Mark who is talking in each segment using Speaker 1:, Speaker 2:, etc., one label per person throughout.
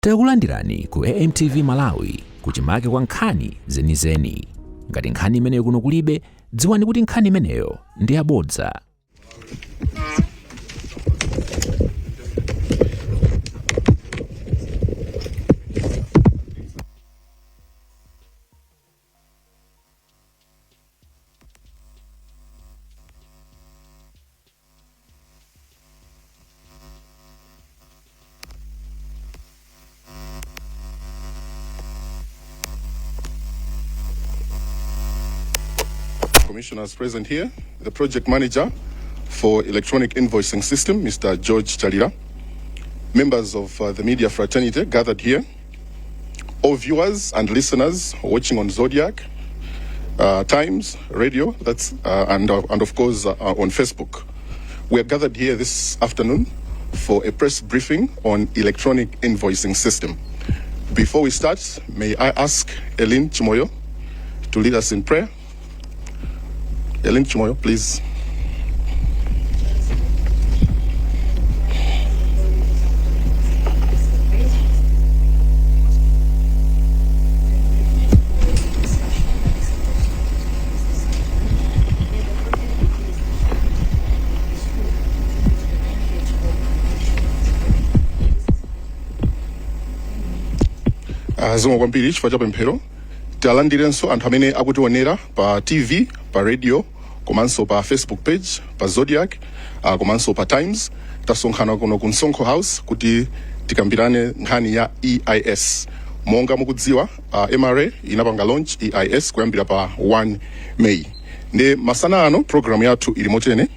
Speaker 1: Takulandirani ku AMTV Malawi, kuchimake kwa nkhani zenizeni. Ngati nkhani imeneyo kuno kulibe, dziwani kuti nkhani imeneyo ndi yabodza.
Speaker 2: Commissioners present here, the project manager for electronic invoicing system, Mr. George Chalira, members of the media fraternity gathered here, all viewers and listeners watching on Zodiak, Times Radio, and of course on Facebook. We are gathered here this afternoon for a press briefing on electronic invoicing system. Before we start, may I ask Eileen Chimoyo to lead us in prayer? Eileen Chimoyo, please. Zikomo kwambiri chifukwa cha pemphero. Tialandirenso anthu amene akutionera pa TV, pa radio, komanso pa Facebook page, pa Zodiak, komanso pa Times. Tasonkhana kuno ku Msonkho House kuti tikambirane nkhani ya EIS. Monga mukudziwa, MRA inapanga launch EIS kuyambira pa 1 May. Ndi masana ano program yathu ili motere: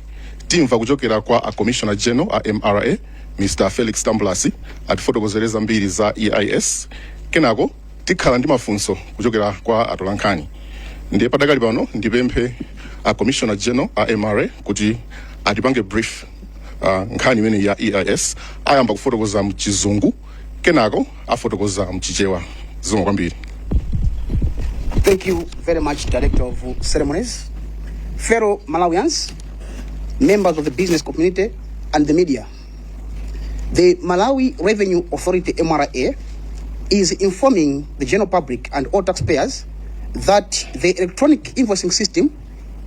Speaker 2: timva kuchokera kwa a Commissioner General a MRA, Mr Felix Tambulasi, atifotokozere zambiri za EIS. Kenako tikhala ndi mafunso kuchokera kwa atolankhani. Ndiye padakali pano ndipemphe a Commissioner General a MRA kuti atipange brief nkhani imene ya EIS. Ayamba kufotokoza mchizungu, kenako afotokoza mchichewa. Zikomo kwambiri.
Speaker 3: Thank you very much, Director of Ceremonies. Fellow Malawians, members of the business community and the media. The Malawi Revenue Authority, MRA, is informing the general public and all taxpayers that the electronic invoicing system,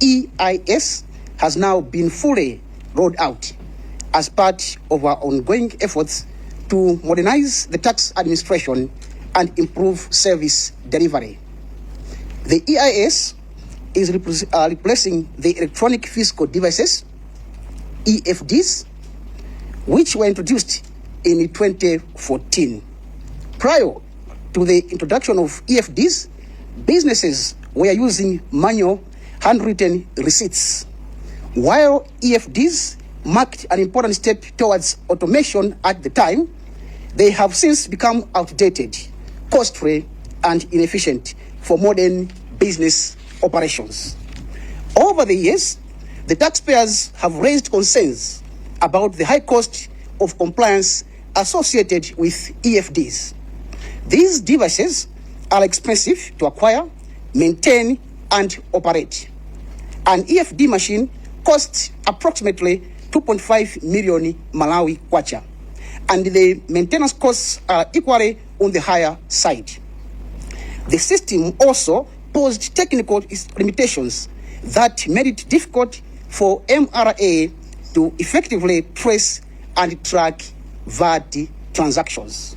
Speaker 3: EIS, has now been fully rolled out as part of our ongoing efforts to modernize the tax administration and improve service delivery. The EIS is replacing the electronic fiscal devices, EFDs, which were introduced in 2014. Prior to the introduction of EFDs, businesses were using manual handwritten receipts. While EFDs marked an important step towards automation at the time, they have since become outdated, costly, and inefficient for modern business operations. Over the years, the taxpayers have raised concerns about the high cost of compliance associated with EFDs. These devices are expensive to acquire, maintain, and operate. An EFD machine costs approximately 2.5 million Malawi kwacha, and the maintenance costs are equally on the higher side. The system also posed technical limitations that made it difficult for MRA to effectively trace and track VAT transactions.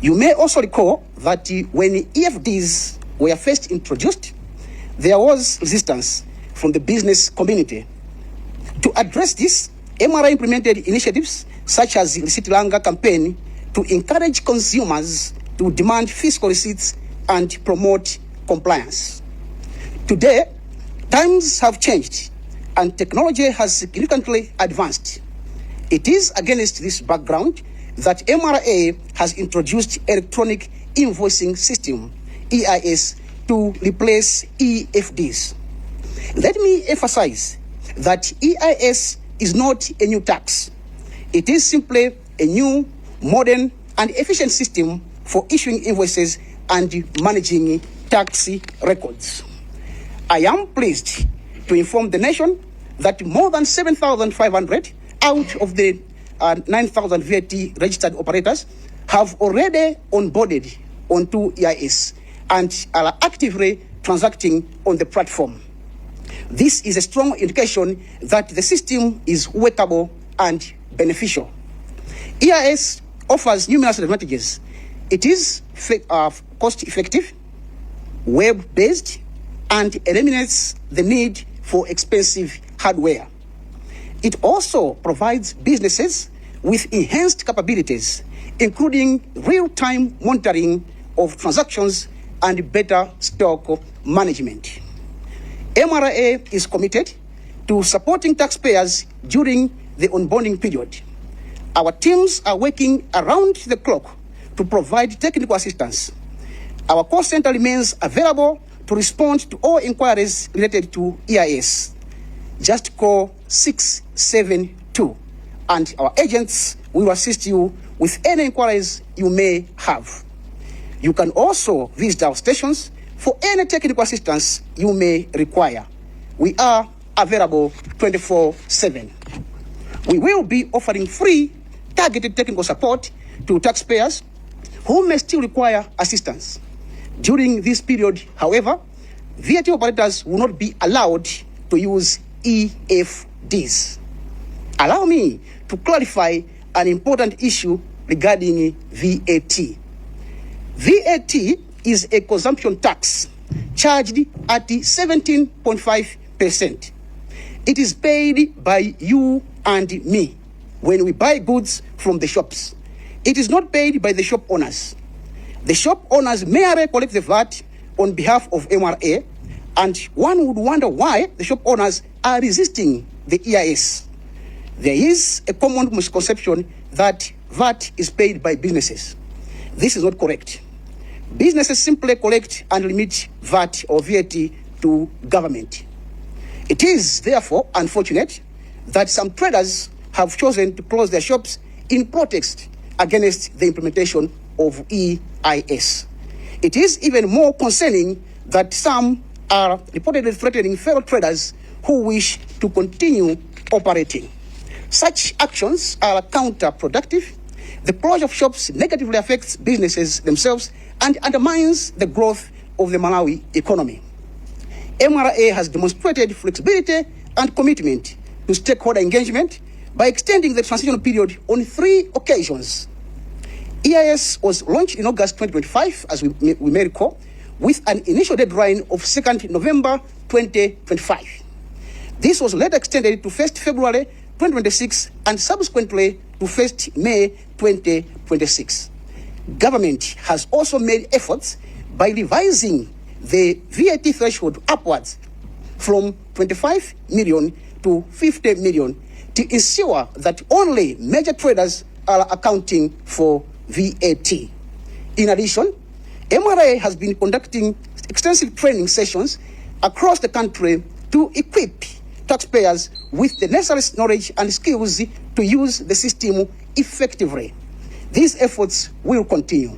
Speaker 3: You may also recall that when EFDs were first introduced, there was resistance from the business community. To address this, MRA implemented initiatives such as the Receipt Langa campaign to encourage consumers to demand fiscal receipts and promote compliance. Today, times have changed and technology has significantly advanced. It is against this background that MRA has introduced electronic invoicing system, EIS, to replace EFDs. Let me emphasize that EIS is not a new tax. It is simply a new, modern, and efficient system for issuing invoices and managing tax records. I am pleased to inform the nation that more than 7,500 out of the 9,000 VAT registered operators have already onboarded onto EIS and are actively transacting on the platform. This is a strong indication that the system is workable and beneficial. EIS offers numerous advantages. It is cost effective, web based, and eliminates the need for expensive hardware. It also provides businesses with enhanced capabilities, including real time monitoring of transactions and better stock management. MRA is committed to supporting taxpayers during the onboarding period. Our teams are working around the clock to provide technical assistance. Our call center remains available to respond to all inquiries related to EIS. Just call 672 and our agents will assist you with any inquiries you may have. You can also visit our stations for any technical assistance you may require. We are available 24/7. We will be offering free targeted technical support to taxpayers who may still require assistance. During this period, however, VAT operators will not be allowed to use EFDs. Allow me to clarify an important issue regarding VAT. VAT is a consumption tax charged at 17.5%. It is paid by you and me when we buy goods from the shops. It is not paid by the shop owners. The shop owners merely collect the VAT on behalf of MRA, and one would wonder why the shop owners are resisting the EIS. There is a common misconception that VAT is paid by businesses. This is not correct. Businesses simply collect and remit VAT or VAT to government. It is therefore unfortunate that some traders have chosen to close their shops in protest against the implementation of EIS. It is even more concerning that some are reportedly threatening fellow traders who wish to continue operating. Such actions are counterproductive. The closure of shops negatively affects businesses themselves and undermines the growth of the Malawi economy. MRA has demonstrated flexibility and commitment to stakeholder engagement by extending the transition period on three occasions. EIS was launched in August 2025, as we may recall, with an initial deadline of 2nd November 2025. This was later extended to 1st February 2026 and subsequently to 1st May 2026. Government has also made efforts by revising the VAT threshold upwards from 25 million to 50 million to ensure that only major traders are accounting for VAT. In addition, MRA has been conducting extensive training sessions across the country to equip taxpayers with the necessary knowledge and skills to use the system effectively. These efforts will continue.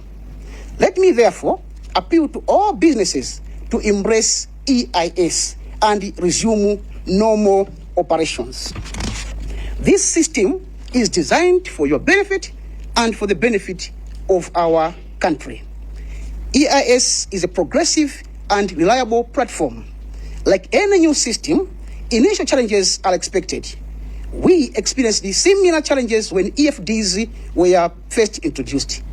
Speaker 3: Let me therefore appeal to all businesses to embrace EIS and resume normal operations. This system is designed for your benefit and for the benefit of our country. EIS is a progressive and reliable platform. Like any new system, initial challenges are expected. We experienced the similar challenges when EFDs were first introduced.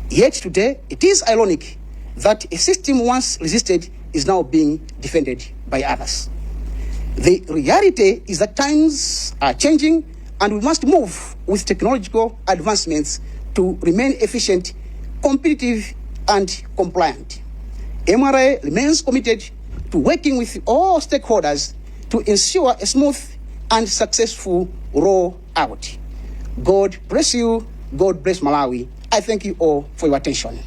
Speaker 3: Yet today, it is ironic that a system once resisted is now being defended by others. The reality is that times are changing and we must move with technological advancements to remain efficient, competitive, and compliant. MRA remains committed to working with all stakeholders to ensure a smooth and successful rollout. God bless you. God bless Malawi. I thank you all for your attention.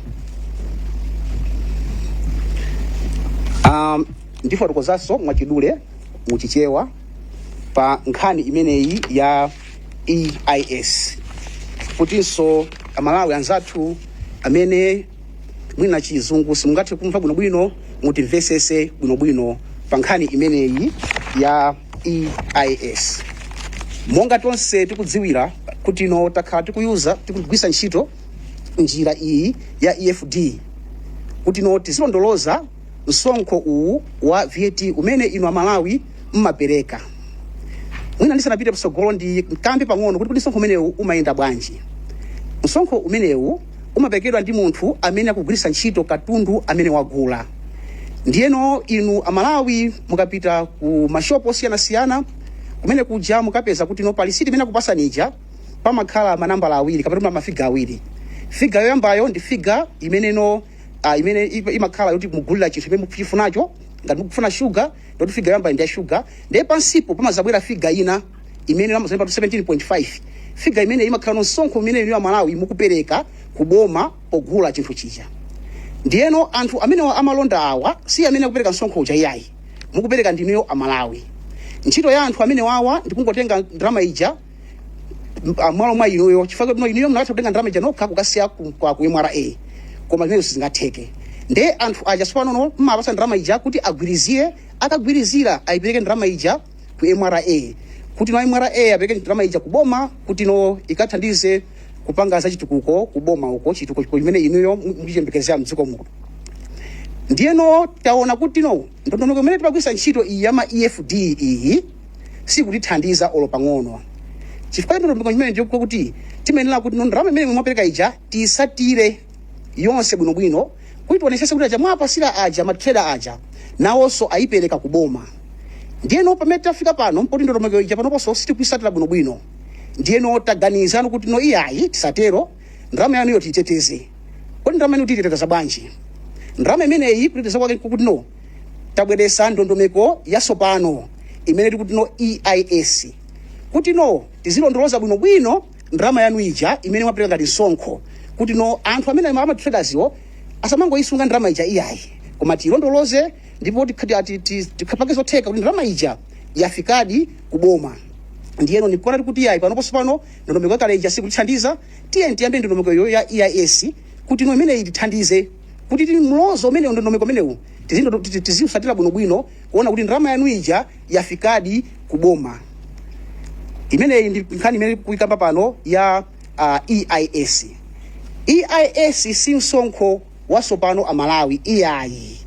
Speaker 3: Ndifotokozanso mwachidule muchichewa pa nkhani imeneyi ya EIS kutinso Amalawi anzathu amene mwina Chizungu simungathe kumva bwinobwino mutimvesese bwinobwino pa nkhani imeneyi ya EIS. Monga tonse tikudziwira kuti ino takhala tikuyuza, tikugwisa ntchito njira iyi ya EFD kuti no tizilondoloza msonkho uwu wa VAT umene inu Amalawi mmapereka. Mwina ndisanapite patsogolo, ndi mkambe pang'ono kuti msonkho umenewu umayenda bwanji. Msonkho umenewu umaperekedwa ndi munthu amene akugwiritsa ntchito katundu amene wagula. Ndiyeno inu Amalawi mukapita ku mashopu osiyanasiyana kumene kuja, mukapeza kuti no pa lisiti imene akupasani ija pamakhala manambala awiri kapena mafiga awiri. Figa yoyambayo ndi figa imene no imene imakhala yoti mugulira chinthu imene mukuchifunacho. Ngati mukufuna shuga, ndoti figa yoyambayo ndi ya shuga. Ndiye pansipo pamazabwera figa ina imene amazemba 17.5. Figa imene imakhala no msonkho umene inu Amalawi mukupereka kuboma pogula chinthu chija. Ndiyeno anthu amene amalonda awa si amene akupereka msonkho uja iyayi, mukupereka ndinuyo Amalawi. Ntchito ya anthu amene wawa ndikungotenga ndalama ija mwalo mwa inuyo, chifukwa kuti inuyo munakatha kutenga ndalama ija nokha kukasiya ku MRA, koma zimenezo sizingatheke. Nde anthu aja tsopano mmapasa ndalama ija kuti agwirizire. Akagwirizira, ayipereke ndalama ija ku MRA, kuti no MRA apereke ndalama ija kuboma, kuti no ikathandize kupanga za chitukuko kuboma uko, chitukuko chimene inuyo mukuchiyembekezera mdziko muno. Ndiyeno taona kuti no ndondomeko imene timagwiritsa ntchito iyi ya ma EFD iyi sikutithandiza olo pang'ono, chifukwa ndondomeko imene ndiyo kuti timayenera kuti no ndalama imene mwapereka ija tiyisatire yonse bwinobwino, kuti tionesese kuti aja mwapasira aja, ma trader aja, nawonso ayipereka kuboma. Ndiyeno pamene tafika pano mpoti ndondomeko ija panoponso sitikuyisatira bwinobwino. Ndiyeno taganizano kuti no iyayi, tisatero, ndalama yanuyo tiyiteteze. Kodi ndalama yanuyo tiyiteteza bwanji? Ndalama imeneyi kuteteza kwake kuti no tabweresa ndondomeko yatsopano imene tikuti no EIS, kuti no tizilondoloza bwinobwino ndalama yanu ija imene mwapereka ngati msonkho, kuti no anthu amene ama traders iwo asamangoyisunga ndalama ija iyayi, koma tiyilondoloze ndipo tipange zotheka kuti ndalama ija yafikadi kuboma. Ndiyeno ndikuona kuti iyayi, panoponso pano ndondomeko yakale ija sikutithandiza. Tiye tiyambe ndondomeko iyo ya EIS, kuti no imeneyi itithandize kuti ti mlozo umene ndondomeko umenewu tiziusatira bwinobwino, kuona kuti ndalama yanu ija yafikadi kuboma. Imeneyi ndi nkhani imene kuyikamba pano ya EIS. EIS si msonkho watsopano Amalawi, iyayi.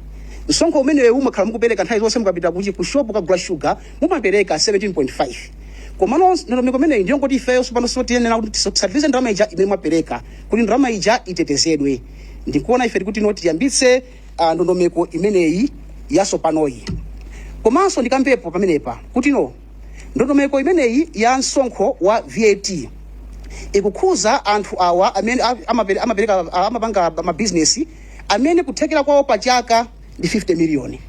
Speaker 3: Msonkho umenewu umakhala mukupereka nthawi zonse. Mukapita kuchi ku shop kagula shuga, mumapereka 17.5. Komano ndondomeko imeneyi ndiyo ngoti ifeyo tsopano so tiyenera kuti tisatirize ndalama ija imene mwapereka, kuti ndalama ija itetezedwe. Ndikuona ife tikuti no tiyambitse ndondomeko imeneyi yatsopanoyi. Komanso ndikambepo pamenepa kuti no ndondomeko imeneyi ya msonkho wa VAT ikukhuza anthu awa amene amapereka, amapanga mabizinesi amene kuthekera kwawo pachaka ndi 50 miliyoni.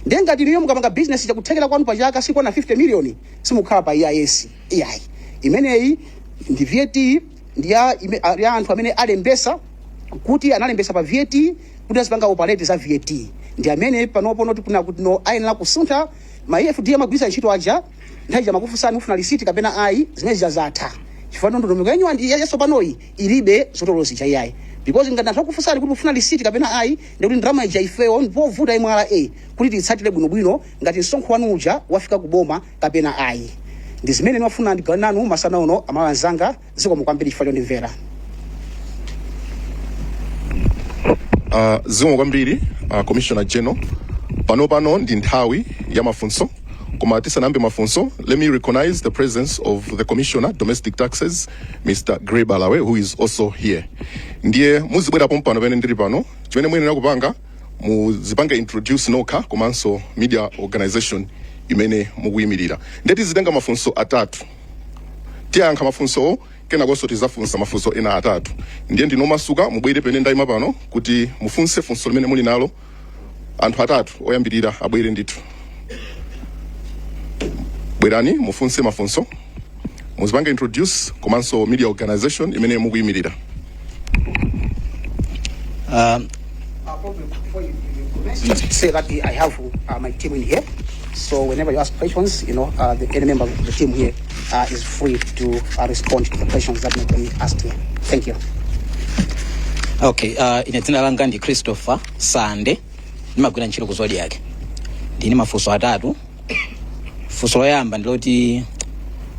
Speaker 3: Ndiye ngati inuyo mukapanga bizinesi chakuthekera kwanu pachaka sikwana 50 miliyoni, simukhala pa EIS iyayi. Imeneyi ndi VAT, ndi ya anthu amene alembesa, kuti analembesa pa VAT kuti azipanga operate za VAT. Ndi amene panopo noti kuna kuti no ayenera kusuntha ma EFD amagwiritsa ntchito aja. Nthawi ija makufunsani mufuna lisiti kapena ayi, zimene zija zatha, chifukwa ndondomeko yanyu ndi yatsopanoyi ilibe zotolo zija iyayi, because ngati anthu akufunsani kuti mufuna lisiti kapena ayi, ndikuti ndalama ija ifeyo ndipovuta MRA kuti tiyitsatire bwinobwino ngati msonkho wanu uja wafika kuboma kapena ayi. Ndi zimene ndimafuna ndigawane nanu masana uno, Amalawi anzanga. Zikomo kwambiri chifukwa chondimvera.
Speaker 2: Zikomo kwambiri, Commissioner General. Pano pano ndi nthawi ya mafunso, koma tisanayambe mafunso, let me recognize the presence of the Commissioner Domestic Taxes, Mr. Gray Balawe, who is also here. Ndiye muzibwera pompano pamene ndili pano. Chimene muyenera kupanga, muzipange introduce nokha komanso media organization imene mukuyimirira. Ndiye tizitenga mafunso atatu, tiyankha mafunsowo, kenakonso tizafunsa mafunso ena atatu. Ndiye ndinomasuka, mubwere pene ndayima pano kuti mufunse funso limene muli nalo. Anthu atatu oyambirira abwere ndithu. Bwerani mufunse mafunso, muzipange introduce komanso media organization imene mukuyimirira.
Speaker 3: Just say that I have my team in here. So whenever you ask questions, any member of the team here is free to respond to the questions that may be asked here. Thank you.
Speaker 4: Okay, ine dzina langa ndi Christopher Sande, ndimagwira ntchito ku Zodiak. Ndine mafunso atatu. Funso loyamba ndiloti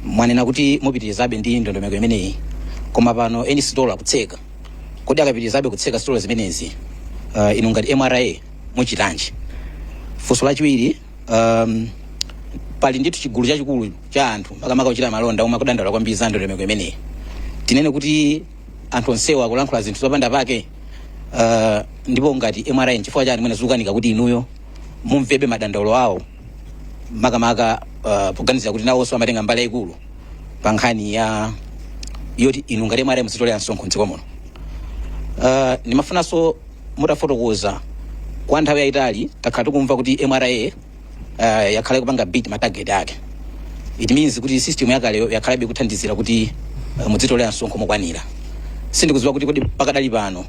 Speaker 4: mwanena kuti mupitirizabe ndi ndondomeko imeneyi, koma pano eni sitolo akutseka. Kodi akapitirizabe kutseka sitolo zimenezi, inu ngati MRA muchitanji? Funso lachiwiri, pali ndithu chigulu chachikulu cha anthu, makamaka ochita malonda, omwe akudandaula kwambiri za ndondomeko imeneyi. Tinene kuti anthu onsewa akulankhula zinthu zopanda pake? Ndipo ngati MRA, nchifukwa chani mwina zikukanika kuti inuyo mumvebe madandaulo awo, makamaka poganizira kuti nawonso amatenga mbali yayikulu pa nkhani ya yoti inu ngati MRA muzitolera msonkho mdziko muno? Ndimafunanso mutafotokoza, kwa nthawi yayitali takhala tikumva kuti MRA yakhala ikupanga beat ma target ake. It means kuti system yakale yakhalabe kuthandizira kuti mudzitolera msonkho mokwanira. Sindikudziwa kuti kodi pakadali pano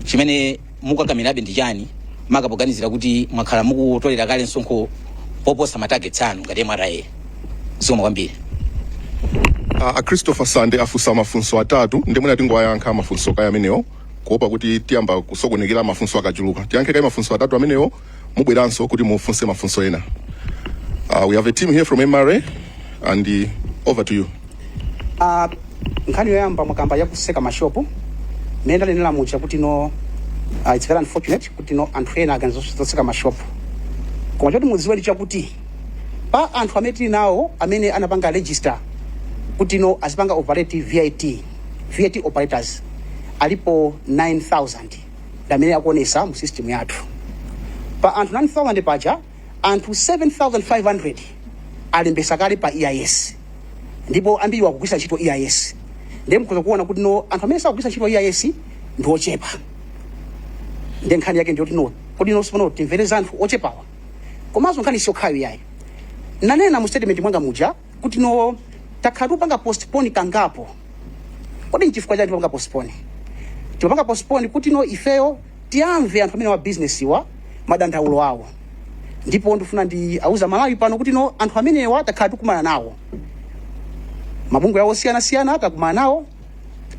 Speaker 4: chimene mukakamirabe ndi chani, maka poganizira kuti mwakhala mukutolera kale msonkho poposa ma targets anu ngati MRA? Zikomo kwambiri.
Speaker 2: A Christopher Sande afunsa mafunso atatu, ndi mwina tingowayankha mafunso kaya amenewo, kuopa kuti tiyamba kusokonekera mafunso akachuluka. Tiyankhe kaye mafunso atatu amenewo, mubweranso kuti mufunse mafunso ena. We have a team here from MRA and over to you.
Speaker 3: Nkhani yoyamba mwakamba yakuseka mashopu, mmene ndanenera muja kuti no, it's very unfortunate kuti no, anthu ena aganiza zotseka mashopu, koma choti mudziwe ndi chakuti pa anthu amene tili nawo amene anapanga register kuti no, azipanga operate VAT, VAT operators alipo 9000 ndi amene akuonesa mu system yathu. Pa anthu 9000 paja, anthu 7500 alembesa kale pa EIS, ndipo ambiri akugwiritsa ntchito EIS. Ndiye mukhoza kuona kuti no, anthu amene sakugwiritsa ntchito EIS ndi ochepa. Ndiye nkhani yake ndiyoti no, kodi no, sipano timvereza anthu ochepawa? Komanso nkhani siyokhayo yayi. Nanena mu statement mwanga muja kuti no, takhala tikupanga postpone kangapo. Kodi nchifukwa chani tipanga postpone? Tipanga postpone kuti no, ifeyo tiyamve anthu amene wa business wa madandaulo awo. Ndipo ndifuna ndi auza Malawi pano kuti no, anthu amenewa takhala tikumana nawo, mabungwe awo osiyanasiyana takumana nawo,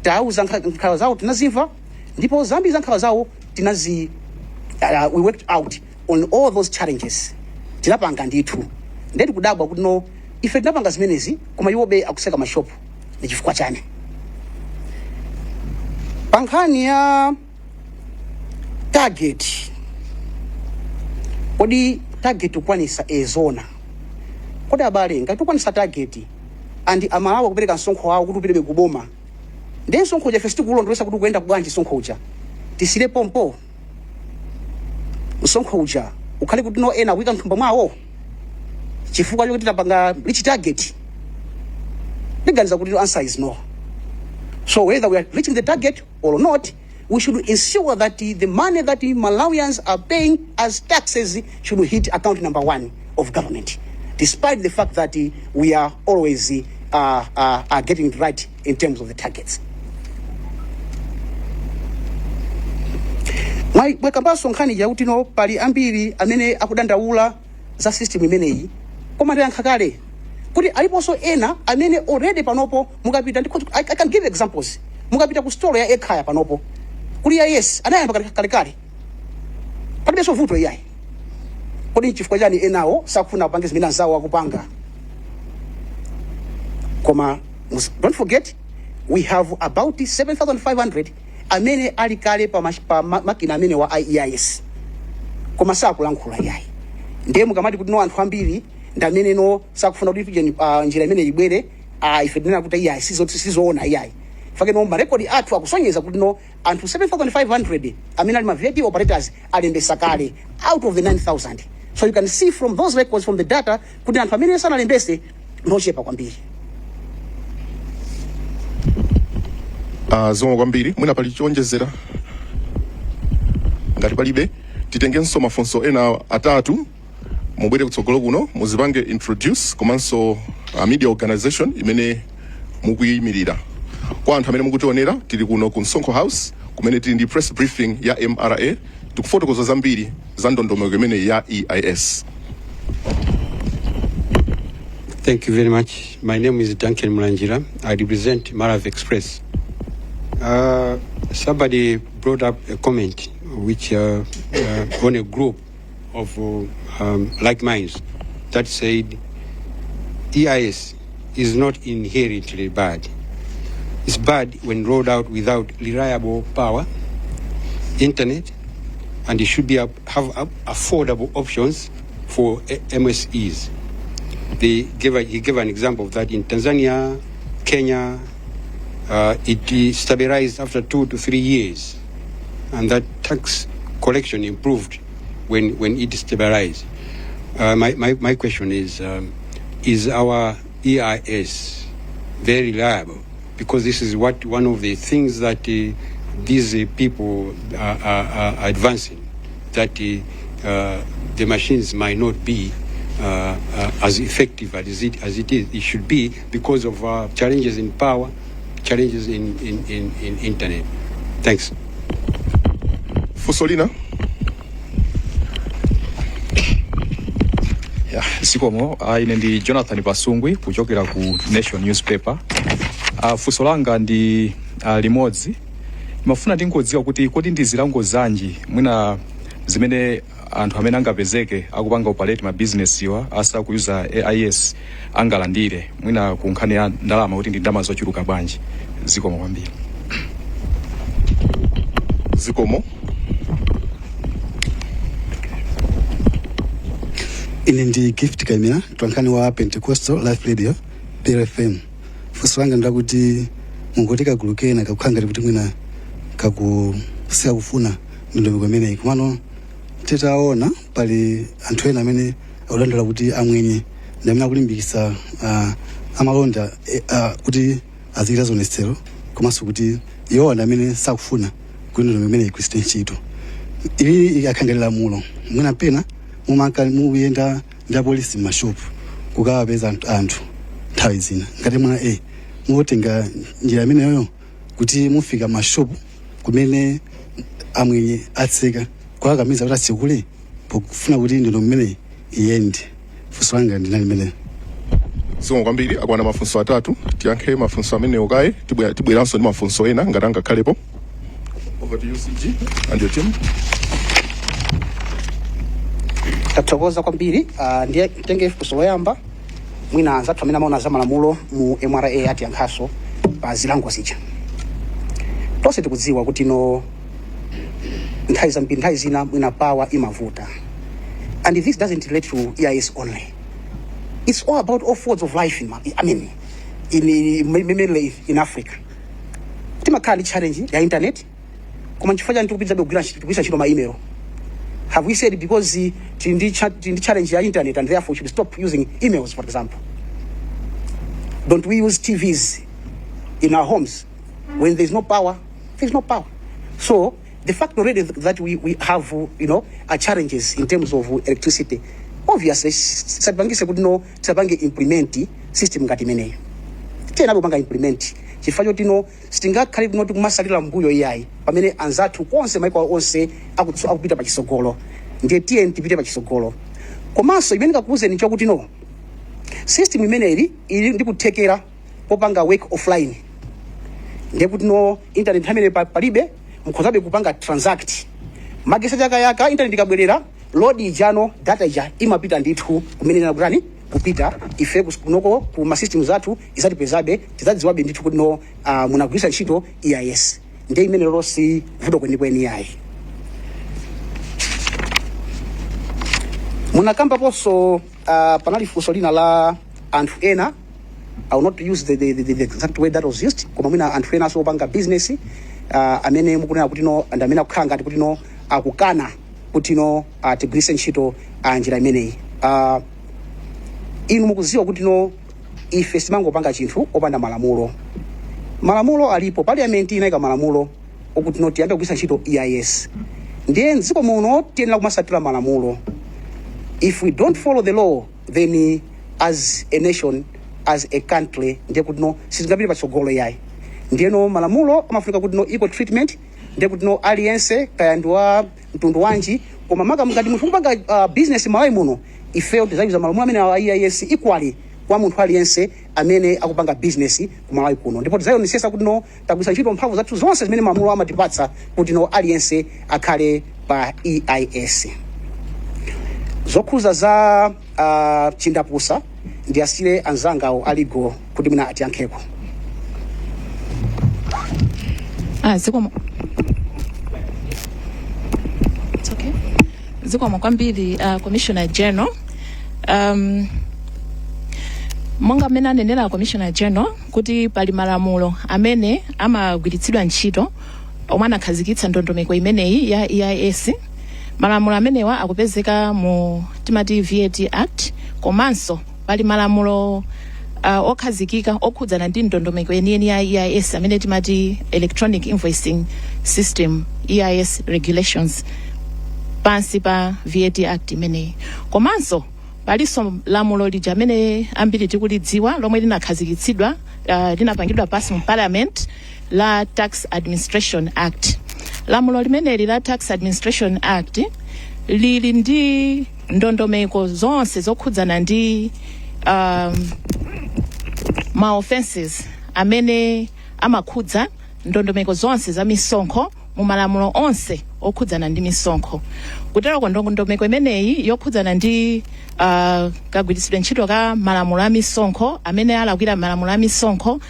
Speaker 3: tauza nkhawa zawo, tinazimva, ndipo zambiri za nkhawa zawo tinazi we worked out on all those challenges, tinapanga ndithu. Ndiye tikudabwa kuti no, ife tinapanga zimenezi koma iwobe akuseka mashopu, ndi chifukwa chani? Pa nkhani ya target, kodi target kukwanisa ezona? Kodi abale, ngati tikukwanisa target and Amalawi akupereka msonkho wawo kuti upitebe kuboma, ndiye msonkho uja ife sitikulondolesa kuti ukuyenda bwanji, msonkho uja tisire pompo, msonkho uja ukhale kuti no, ena akuyika mthumba mwawo chifukwa chokuti tapanga reach target? Ndiganiza kuti the answer is no. So whether we are reaching the target or not, we should ensure that the money that the Malawians are paying as taxes should hit account number one of government, despite the fact that we are always getting it right in terms of the targets. Mwakambanso nkhani yakuti no, pali ambiri amene akudandaula za system imeneyi, koma ndayankha kale kuti aliponso ena amene already panopo mukapita I can give examples. Mukapita ku store ya Ekhaya panopo kuli ya yes, anayamba kalekale, palibenso vuto iyayi. Kodi nchifukwa chani enawo sakufuna kupange zimene anzawo akupanga? Koma don't forget we have about 7500 amene ali kale pa makina amene wa EIS, koma sakulankhula iyayi. Ndiye mukamati kuti no, anthu ambiri ndi amene no, sakufuna kuti tuje njira imene ibwere, ife tinena kuti iyayi, sizoona iyayi. Fake no, marekodi athu akusonyeza kuti no, anthu 7500 amene ali ma VAT operators alembesa kale out of the 9000. So you can see from those records, from the data, kuti anthu amene sanalembese ndochepa kwambiri.
Speaker 2: Zikomo kwambiri. Mwina pali chowonjezera? Ngati palibe, titengenso mafunso ena atatu. Mubwere kutsogolo kuno, muzipange introduce komanso media organization imene mukuyimirira. Kwa anthu amene mukutionera, tili kuno ku Msonkho House kumene tili ndi press briefing ya MRA, tikufotokoza zambiri za ndondomeko imene ya EIS.
Speaker 5: Thank you very much. My name is Duncan Mulanjira. I represent Marav Express. Somebody brought up a comment which on a group of like minds that said EIS is not inherently bad. It's bad when rolled out without reliable power, internet, and it should be have affordable options for MSEs. He gave an example of that in Tanzania, Kenya. It stabilized after 2 to 3 years, and that tax collection improved when it stabilized. My question is our EIS very reliable? Because this is what one of the things that these people are advancing, that the machines might not be as effective as it is it should be because of challenges in power, challenges in internet. Thanks.
Speaker 2: Funso lina.
Speaker 6: Ya, zikomo. Ine ndi Jonathan Pasungwi kuchokera ku Nation Newspaper. Funso langa ndi limodzi. Ndimafuna ndingodziwa kuti kodi ndi zilango zanji mwina zimene anthu amene angapezeke akupanga operate ma business iwa asakuyuza AIS angalandire, mwina ku nkhani ya ndalama, kuti ndi ndalama zochuluka bwanji? Zikomo kwambiri.
Speaker 2: Zikomo.
Speaker 7: Ine ndi Gift Kaimira, mtolankhani wa Pentecostal Life Radio, PLFM. Funso langa ndakuti mungoti kagulu kena kakukhala ngati kuti mwina kakusikakufuna ndondomeko imeneyi, komano titaona pali anthu ena amene akudandaula kuti amwenye ndi amene akulimbikitsa amalonda kuti azichita zionetsero, komanso kuti iwowa ndi amene sakufuna kuti ndondomeko imeneyi igwiritsidwe ntchito. Ili ikakhala lamulo, mwina pena mumanka muyenda ndi apolisi m'mashopu kukawapeza anthu nthawi zina, ngati mwa mutenga njira imeneyoyo kuti mufika mashopu kumene amwenye atseka, kuwakakamiza kuti atsekule pofuna kuti ndondomeko imeneyi iyende? Funso langa ndinali limenelo.
Speaker 2: Zikomo kwambiri. Akwana mafunso atatu. Tiyankhe mafunso amenewo kaye, tibweranso ndi mafunso ena ngati angakhalepo. Over to you, CG, and your team.
Speaker 3: Tathokoza kwambiri. Ndiye tenge funso loyamba, mwina anzathu amene amaona za malamulo mu MRA atiyankhaso pa zilango zija. Tonse tikudziwa kuti no nthawi zambiri, nthawi zina mwina power imavuta, and this doesn't relate to EIS only. It's all about all forms of life I mean, mainly in Africa timakhala ndi challenge ya internet, koma nchifukwa chani tikupitirizabe kugwiritsa ntchito ma email? Have we said because tili ndi challenge ya internet and therefore we should stop using emails, for example? Don't we use TVs in our homes? When there's no power, there's no power. So the fact already that we have challenges in terms of electricity, obviously satipangise kuti no tisapange implement system ngati imeneyo. Tiyenabe kupanga implement chifukwa choti no sitingakhale kunoti kumasalira mbuyo iyayi, pamene anzathu konse, maiko onse akupita pachisogolo. Ndiye tiye tipite pachisogolo. Komanso imene ndikakuwuzeni chokuti no system imeneyi ili ndi kuthekera popanga work offline. Ndiye kuti no internet nthawi imene palibe, mukhozabe kupanga transact. Magesi akayaka, internet ikabwerera, load ijano, data ija imapita ndithu kumene inakutani kupita. Ife kunoko ku ma systems athu izatipezabe, tidzadziwabe ndithu kuti no munagwiritsa ntchito EIS. Ndiye imene lero si vuto kwenikweni yayi. Munakambaponso, panali funso lina la anthu ena, I will not use the exact word that was used, koma mwina anthu ena opanga business amene mukunena kuti no and amene akukhala ngati kuti no akukana kuti no tigwiritse ntchito njira imeneyi. Inu mukudziwa kuti no ife simangopanga chinthu opanda malamulo. Malamulo alipo, parliament inayika malamulo okuti no tiyambe kugwiritsa ntchito EIS. Ndiye mdziko muno tiyenera kumasatira malamulo. If we don't follow the law, then as a nation, as a country, ndiye kuti no sitingapite patsogolo yayi. Ndiyeno malamulo amafunika kuti no equal treatment. Ndiye kuti no aliyense, kaya ndi wa mtundu wanji, koma maka ngati munthu kupanga business Malawi muno, ifeyo tidzayuza malamulo amene a EIS equally kwa munthu aliyense amene akupanga business ku Malawi kuno, ndipo tidzayonetsetsa kuti no tagwiritsa ntchito mphamvu zathu zonse zimene malamulo amatipatsa kuti no aliyense akhale pa EIS. Zokhuza za chindapusa, ndiyasire anzangawo a legal kuti mwina atiyankheko.
Speaker 8: Ah, zikomo. It's okay. Zikomo kwambiri, Commissioner General. Monga mmene anenera Commissioner General kuti pali malamulo amene amagwiritsidwa ntchito omwe anakhazikitsa ndondomeko imeneyi ya EIS. Malamulo amenewa akupezeka mu timati VAT Act, komanso pali malamulo okhazikika okhudzana ndi ndondomeko yeniyeni ya EIS amene timati Electronic Invoicing System, EIS Regulations, pansi pa VAT Act imeneyi. Komanso palinso lamulo lija amene ambiri tikulidziwa lomwe linakhazikitsidwa, linapangidwa pass mu Parliament, la Tax Administration Act. Lamulo limeneli la Tax Administration Act lili ndi ndondomeko zonse zokhudzana ndi ma offenses amene amakhudza ndondomeko zonse za misonkho mu malamulo onse okhudzana ndi misonkho. Kuteroko ndondomeko imeneyi yokhudzana ndi kagwiritsidwe ntchito ka malamulo a misonkho, amene alakwira malamulo a misonkho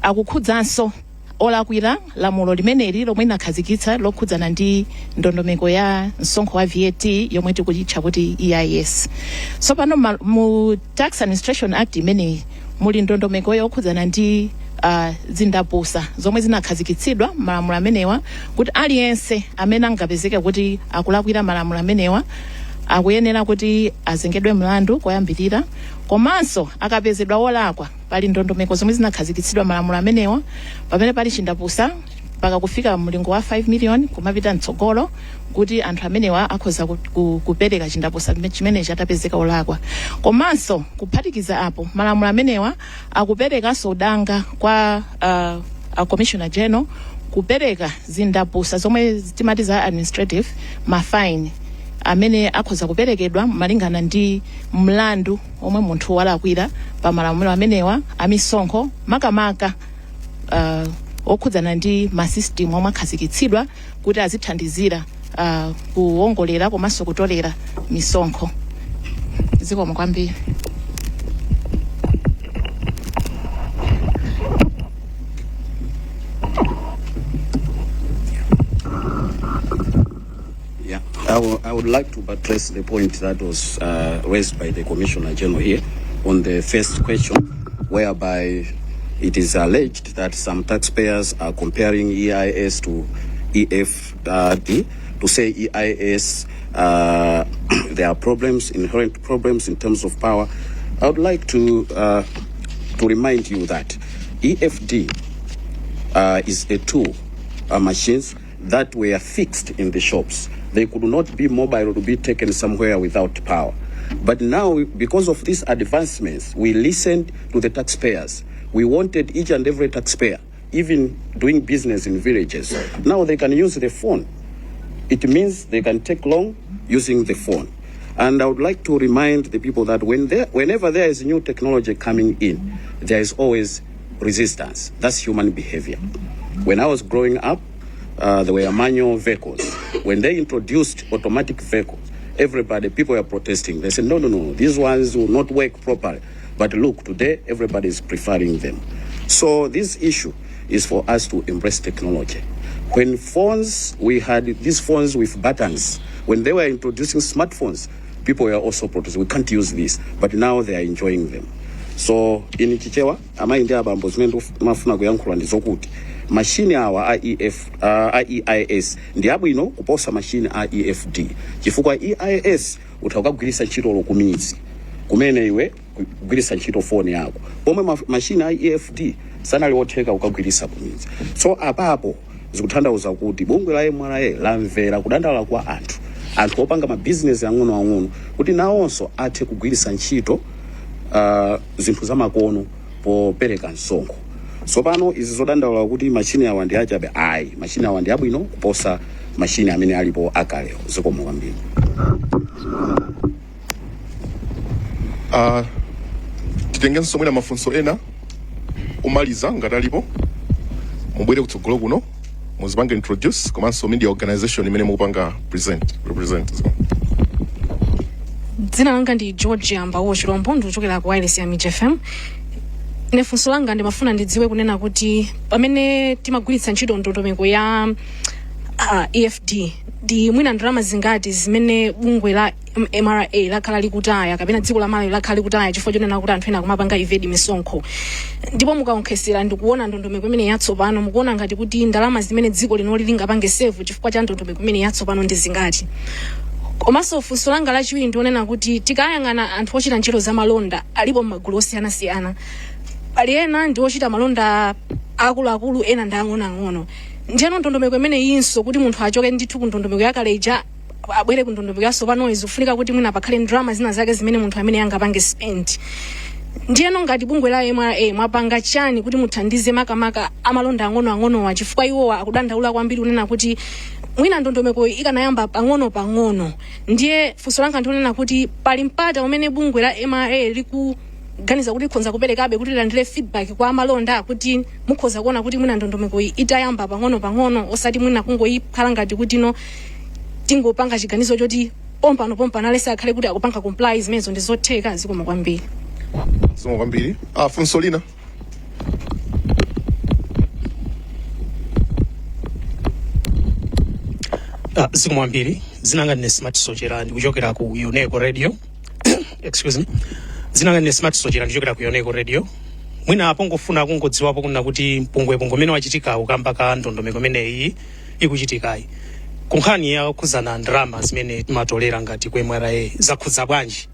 Speaker 8: akukhudzanso olakwira lamulo limeneli lomwe linakhazikitsa lokhudzana ndi ndondomeko ya msonkho wa VAT yomwe tikuchitcha kuti EIS. So pano mu Tax Administration Act imeneyi muli ndondomeko yokhudzana ndi zindapusa zomwe zinakhazikitsidwa malamulo amenewa, kuti aliyense amene angapezeke kuti akulakwira malamulo amenewa akuyenera kuti azengedwe mlandu koyambirira. Komanso akapezedwa wolakwa, pali ndondomeko zomwe zinakhazikitsidwa malamulo amenewa pamene pali chindapusa mpaka kufika mlingo wa 5 million kumapita mtsogolo, kuti anthu amenewa akhoza kupereka chindapusa chimenechi atapezeka olakwa. Komanso kuphatikiza apo, malamulo amenewa akuperekanso udanga kwa a Commissioner General kupereka zindapusa zomwe timati za administrative, ma fine amene akhoza kuperekedwa malingana ndi mlandu omwe munthu walakwira pa malamulo amenewa amisonkho, makamaka okhudzana ndi ma system omwe akhazikitsidwa kuti azithandizira kuwongolera komanso kutolera misonkho. Zikomo kwambiri.
Speaker 9: Yeah, I would like to buttress the point that was raised by the Commissioner General here on the first question, whereby it is alleged that some taxpayers are comparing EIS to EFD to say EIS, there are problems, inherent problems in terms of power. I would like to remind you that EFD is a tool, machines that were fixed in the shops. They could not be mobile to be taken somewhere without power. But now, because of these advancements, we listened to the taxpayers. We wanted each and every taxpayer, even doing business in villages, now they can use the phone. It means they can take long using the phone. And I would like to remind the people that whenever there is new technology coming in, there is always resistance. That's human behavior. When I was growing up, there were manual vehicles. When they introduced automatic vehicles, everybody, people were protesting. They said, "No, no, no, these ones will not work properly." But look, today everybody is preferring them. So this issue is for us to embrace technology. When phones, we had these phones with buttons. When they were introducing smartphones, people were also protesting. "We can't use this." But now they are enjoying them. So in Chichewa, amayi ndi abambo, zimene ndimafuna kuyankhula ndi zokuti mashini awa a EF, a EIS ndi abwino kuposa mashini a EFD, chifukwa EIS utha kukagwiritsa ntchito kumidzi kumene iwe kugwiritsa ntchito foni yako, pomwe mashini a EFD sanali otheka kukagwiritsa kumidzi. So apapo zikutanthauza kuti bungwe la MRA lamvera kudandaula kwa anthu opanga mabizinesi ang'onoang'ono kuti nawonso athe kugwiritsa ntchito zinthu zamakono popereka msonkho. Tsopano izi zodandaula kuti machini awa ndi achabe, ayi, machini awa ndi abwino kuposa machini amene alipo akalewo. Zikomo kwambiri.
Speaker 2: Titengenso mwina mafunso ena omaliza ngati alipo. Mubwere kutsogolo kuno, muzipange introduce komanso media organization imene mukupanga present, represent.
Speaker 10: Dzina langa ndi George Ambawo Chilombo, ndikuchokera ku wireless ya Mij FM. Ine funso langa ndimafuna ndidziwe kunena kuti pamene timagwiritsa ntchito ndondomeko ya EFD, ndi mwina ndalama zingati zimene bungwe la MRA lakhala likutaya kapena dziko la Malawi lakhala likutaya chifukwa chonena kuti anthu ena akumapanga evade misonkho? Ndipo mukaonkhesera ndikuona ndondomeko imene yatsopano, mukuona ngati kuti ndalama zimene dziko linoli lingapange save chifukwa cha ndondomeko imene yatsopano ndi zingati? Komanso funso langa lachiwiri ndionena kuti tikayang'ana anthu ochita ntchito za malonda alipo m'magulu osiyanasiyana. Pali ena ndi ochita malonda akuluakulu, ena ndi ang'onoang'ono. Ndiyeno ndondomeko imene iyinso, kuti munthu achoke ndithu ku ndondomeko yakale ija abwere ku ndondomeko yatsopanoyi, zikufunika kuti mwina pakhale ndalama zina zake zimene munthu amene angapange spend. Ndiyeno ngati bungwe la MRA mwapanga chani kuti muthandize makamaka amalonda ang'onoang'onowa, chifukwa iwowa akudandaula kwambiri kunena kuti mwina ndondomeko ikanayamba pang'ono pang'ono? Ndiye funso langa ndikunena kuti pali mpata umene bungwe la MRA likuganiza kuti likhoza kuperekabe kuti lilandire feedback kwa amalonda, kuti mukhoza kuona kuti mwina ndondomeko iyi itayamba pang'ono pang'ono, osati mwina kungoyikhala ngati kuti no, tingopanga chiganizo choti pompano pompano alese akhale kuti akupanga comply, zimenezo ndi zotheka? Zikomo kwambiri.
Speaker 2: Zikomo kwambiri. Funso lina.
Speaker 11: Zikomo kwambiri. Dzina langa ndine Smart Sochera, ndikuchokera ku Yoneco Radio. Excuse me. Dzina langa ndine Smart Sochera, ndikuchokera ku Yoneco Radio. Mwina apo ngofuna kungodziwapo kunena kuti mpungwepungwe umene wachitika kamba ka ndondomeko imeneyi ikuchitikayi, kunkhani yakhudzana ndalama zimene timatolera ngati ku MRA, zakhudza bwanji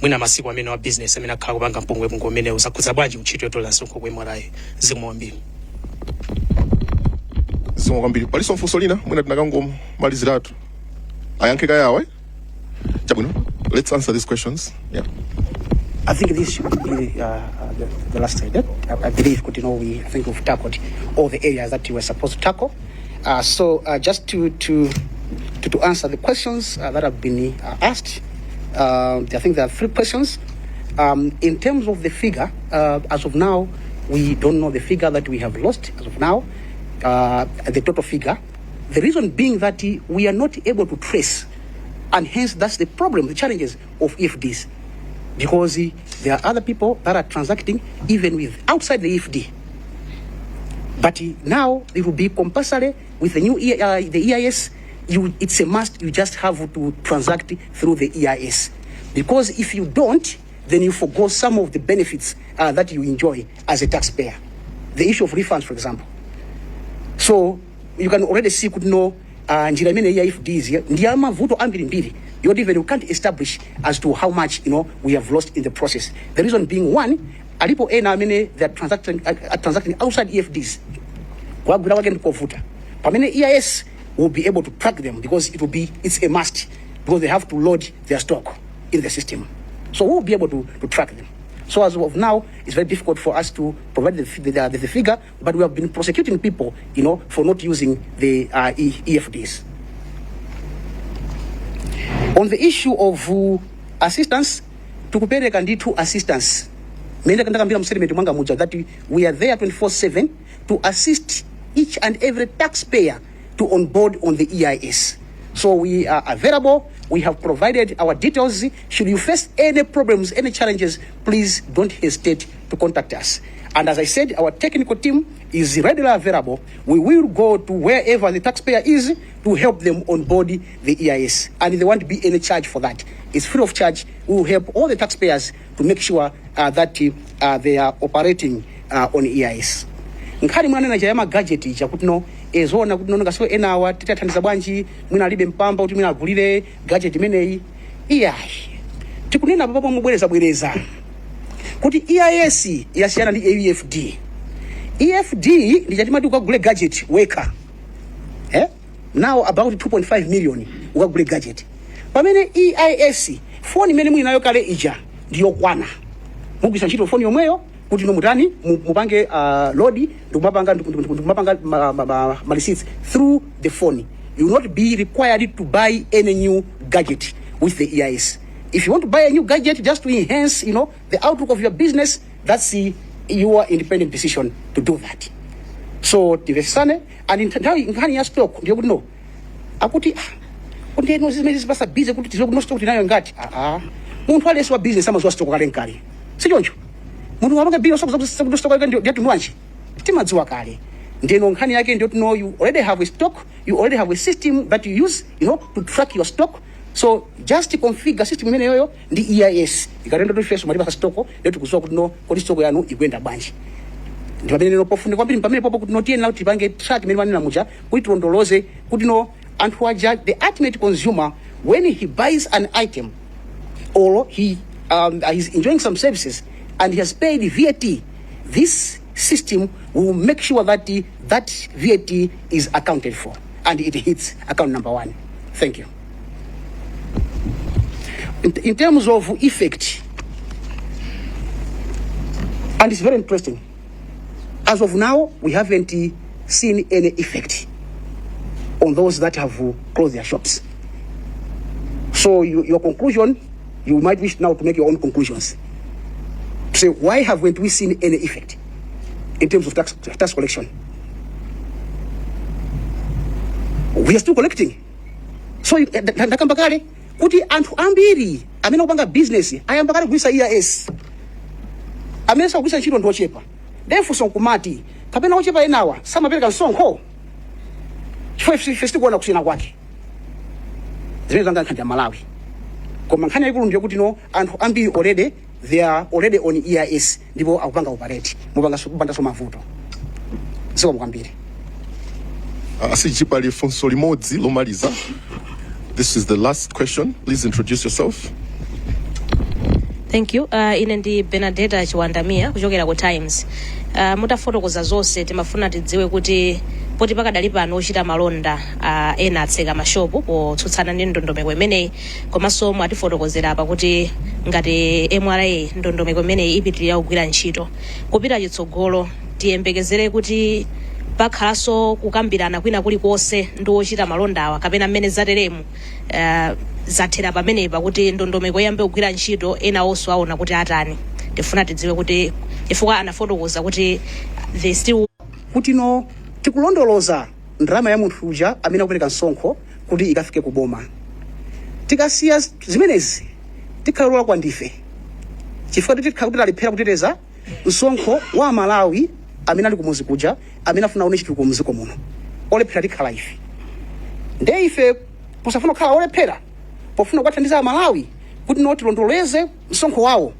Speaker 11: mwina masiku amene wa business amene akhala kupanga mpungwepungwe umenewu, zakhudza bwanji ntchito yotolera msonkho ku MRA? Zikomo kwambiri.
Speaker 2: Zikomo kwambiri. Palinso funso lina? Mwina tinakangomaliziratu. Ayankhe kayawa, eh? Chabwino, let's answer these questions, yeah.
Speaker 3: I think this should be the last slide. I believe, I think we've tackled all the areas that we were supposed to tackle. So just to answer the questions that have been asked, I think there are three questions. In terms of the figure, as of now, we don't know the figure that we have lost as of now, the total figure. The reason being that we are not able to trace, and hence that's the problem, the challenges of EFDs, because there are other people that are transacting even with outside the EFD. But now it will be compulsory with the new the EIS. It's a must. You just have to transact through the EIS, because if you don't, then you forgo some of the benefits that you enjoy as a taxpayer. The issue of refunds, for example. So you can already see kuti no, njira imene ya EFDs ndi ya mavuto ambirimbiri yoti even you can't establish as to how much we have lost in the process. The reason being, one, alipo ena amene they are transacting outside EFDs, kuwagwira kwake ndikovuta, pamene EIS will be able to track them because it's a must, because they have to load their stock in the system. So we'll be able to track them. So as of now, it's very difficult for us to provide the figure, but we have been prosecuting people for not using the EFDs. On the issue of assistance, tikupereka ndithu assistance. Mene ndakambira mu statement mwanga muja that we are there 24/7 to assist each and every taxpayer to onboard on the EIS. So we are available. We have provided our details. Should you face any problems, any challenges, please don't hesitate to contact us. And as I said, our technical team is readily available. We will go to wherever the taxpayer is to help them onboard the EIS. And there won't be any charge for that. It's free of charge. We will help all the taxpayers to make sure that they are operating on EIS. Nkhani mwanena cha ma gadget ija, kuti no, ezoona kuti no, ngasiwe enawa titathandiza bwanji, mwina alibe mpamba kuti mwina agulire gadget imeneyi. Iyayi, tikunena papo mubwereza bwereza kuti EIS yasiyana ndi EFD. EFD ndi chatimati ukagule gadget wekha, eh? Now about 2.5 million ukagule gadget, pamene EIS, foni imene muli nayo kale ija ndiyokwana. Mugwisa ntchito foni yomweyo kuti no, mutani, mupange load ndikumapanga ma receipts through the phone. You will not be required to buy any new gadget with the EIS. If you want to buy a new gadget just to enhance the outlook of your business, that's your independent decision to do that. So timvetsetsane. And nthawi nkhani ya stock ndiyo kuti no, akuti kuti eno zimene zipasa busy kuti tiziwe kuti no, stock tinayo ngati. Munthu aliyense wa business amaziwa stock kale nkale, sichoncho? Munthu wapanga bill sakuti stock yake ndi wanji, timadziwa kale. Ndeno nkhani yake ndiyo no, you already have a stock, you already have a system that you use to track your stock. So just configure system imeneyoyo ndi EIS. Ikatendo tifeso malipasa stock, ndiyo tikudziwa kuti no, kodi stock yanu ikuyenda bwanji. Ndi pamene no pofunika kwambiri, pamene popo kuti no, tiyenera kuti tipange track imene manena muja, kuti tilondoloze kuti no, anthu aja, the ultimate consumer, when he buys an item or he is enjoying some services and he has paid VAT, this system will make sure that that VAT is accounted for and it hits account number one. Thank you. In terms of effect, and it's very interesting, as of now, we haven't seen any effect on those that have closed their shops. So your conclusion, you might wish now to make your own conclusions. To say, why haven't we seen any effect in terms of tax collection? We are still collecting. So ndakamba kale kuti anthu ambiri amene akupanga business ayamba kale kugwiritsa EIS. Amene sakugwiritsa ntchito ndi ochepa. Ndefunso nkumati, kapena ochepa enawa samapereka msonkho? Chifukwa ife sitikuona kusiyana kwake. Zimene zanga nkhani ya Malawi, koma nkhani yayikulu ndiyo kuti no, anthu ambiri already, they are already on EIS ndipo akupanga operate mupanganso mavuto. Zikomo kwambiri.
Speaker 2: CG, pali funso limodzi lomaliza. This is the last question. Please introduce yourself.
Speaker 12: Thank you. Ine ndi Benadeta Chiwandamia kuchokera ku Times. Mutafotokoza zonse, timafuna tidziwe kuti poti pakadali pano ochita malonda ena atseka mashopu potsutsana ndi ndondomeko imeneyi, komanso mwatifotokozera apa kuti ngati MRA ndondomeko imeneyi ipitirira kugwira ntchito kupita chitsogolo, tiyembekezere kuti pakhalanso kukambirana kwina kulikonse ndi ochita malondawa, kapena mmene zateremu zathera pamenepa, kuti ndondomeko iyambe kugwira ntchito, ena onso aona kuti atani? Tifuna tidziwe kuti chifukwa anafotokoza kuti they still
Speaker 3: kuti no, tikulondoloza ndalama ya munthu uja amene akupereka msonkho kuti ikafike ku boma. Tikasiya zimenezi, tikhala kwa ndife, chifukwa tikhala kuti talephera kuteteza msonkho wa Malawi amene ali kumuzi kuja, amene afuna aone chitukuko mdziko muno. Olephera tikhala ife. Nde ife posafuna kukhala olephera, pofuna kuwathandiza Amalawi kuti no, tilondoleze msonkho wawo,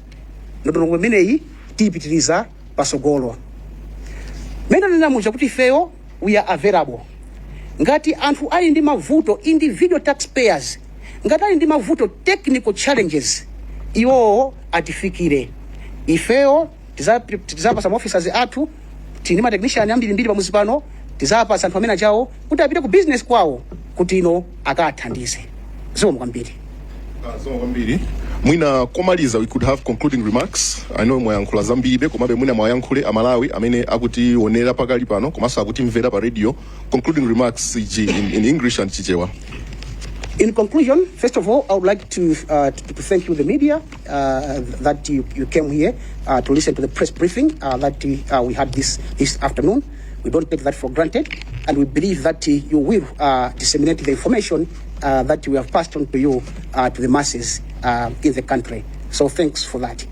Speaker 3: ndondomeko imeneyi tiyipitiriza pasogolo. Mene nena muja kuti ifeyo we are available ngati anthu ali ndi mavuto, individual taxpayers ngati ali ndi mavuto, technical challenges, iwowo atifikire ifeyo. Tizapasa ma officers athu, tili ma technician ambirimbiri pamuzi pano. Tizapasa anthu amene achawo kuti apite ku business kwawo kuti ino akathandize. Zikomo kwambiri.
Speaker 2: Zikomo kwambiri. Mwina komaliza, we could have concluding remarks. I know mwayankhula zambiribe, komabe mwina mwayankhule Amalawi amene akutionera pakali pano komanso akutimvera pa radio. Concluding remarks, CG, in English and Chichewa.
Speaker 3: In conclusion, first of all, I would like to thank you, the media, that you came here to listen to the press briefing that we had this afternoon. We don't take that for granted, and we believe that you will disseminate the information that we have passed on to you to the masses in the country. So thanks for that.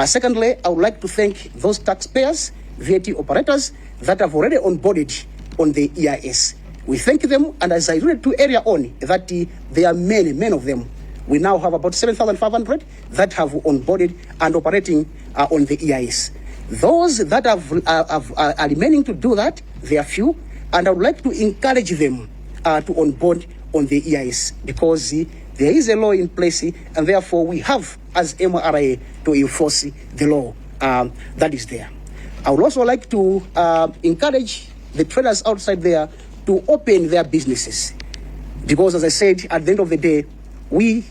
Speaker 3: Secondly, I would like to thank those taxpayers, VAT operators that have already onboarded on the EIS. We thank them, and as I alluded to earlier on, that there are many, many of them. We now have about 7,500 that have onboarded and operating on the EIS. Those that are remaining to do that, they are few, and I would like to encourage them to onboard on the EIS because there is a law in place, and therefore we have, as MRA, to enforce the law that is there. I would also like to encourage the traders outside there to open their businesses because, as I said, at the end of the day, we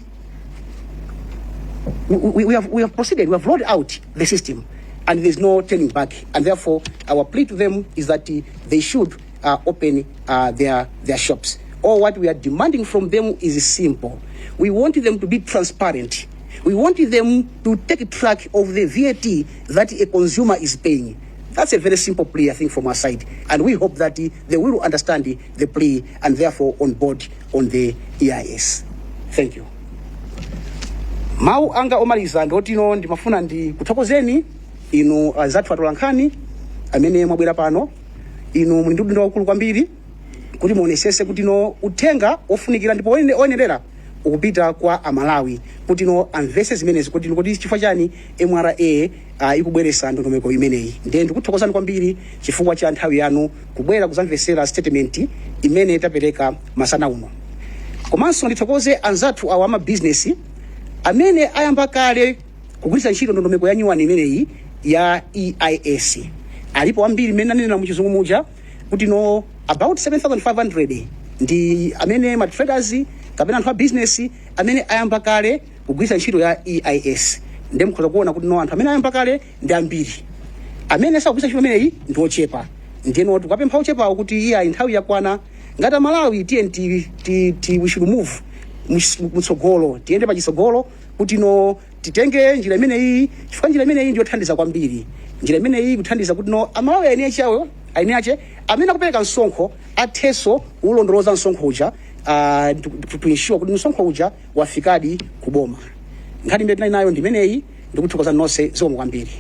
Speaker 3: have proceeded, we have rolled out the system, and there's no turning back. And therefore, our plea to them is that they should open their shops. Or what we are demanding from them is simple. We want them to be transparent. We want them to take track of the VAT that a consumer is paying. That's a very simple plea, I think, from our side. And we hope that they will understand the plea and therefore on board on the EIS. Thank you. Mawu anga omaliza ndotino, ndimafuna ndikuthokozeni. Inu anzathu atolankhani amene mwabwera pano, inu muli ndi udindo waukulu kwambiri kuti muonesese kuti no uthenga ofunikira ndipo oyenerera ukupita kwa Amalawi, kuti no amvese zimenezi, kuti kuti chifukwa chani MRA ikubweresa ndondomeko imeneyi. Ndiye ndikuthokozani kwambiri chifukwa cha nthawi yanu kubwera kuzamvesera statement imene tapereka masana uno. Komanso ndithokoze anzathu awa amabizinesi amene ayamba kale kugwiritsa ntchito ndondomeko ya nyuwani imeneyi ya EIS. Alipo ambiri, imene anenera muchizungu muja kuti no about 7500 ndi amene ma traders kapena anthu a business amene ayamba kale kugwiritsa ntchito ya EIS. Ndiye mukhoza kuona kuti no anthu amene ayamba kale ndi ambiri, amene sakugwiritsa ntchito imeneyi ndi ochepa. Ndiyeno tikapempha ochepawo kuti iyayi, nthawi yakwana, ngati Amalawi tiye ti, we should move mutsogolo, tiyende pachitsogolo kuti no titenge njira imeneyi, chifukwa njira imeneyi ndiyothandiza kwambiri. Njira imeneyi ikuthandiza kuti no Amalawi eni achawo, eni ache amene akupereka msonkho athenso kuwulondoloza msonkho uja, to ensure kuti msonkho uja wafikadi kuboma. Nkhani imene tinali nayo ndi imeneyi. Ndikuthokoza nonse, zikomo kwambiri.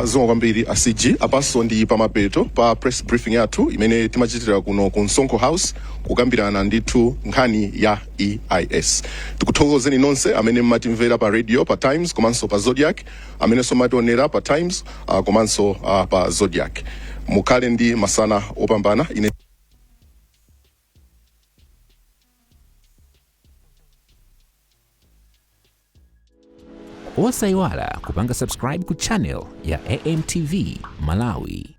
Speaker 2: Zikomo kwambiri a CG. Apanso ndi pamapeto pa press briefing yathu imene timachitira kuno ku Msonkho House, kukambirana ndithu nkhani ya EIS. Tikuthokozeni nonse amene mmatimvera pa radio, pa Times komanso pa Zodiak, amenenso mmationera pa Times komanso pa Zodiak. Mukhale ndi masana opambana. Ine
Speaker 1: Osayiwala kupanga subscribe ku channel ya AMTV Malawi.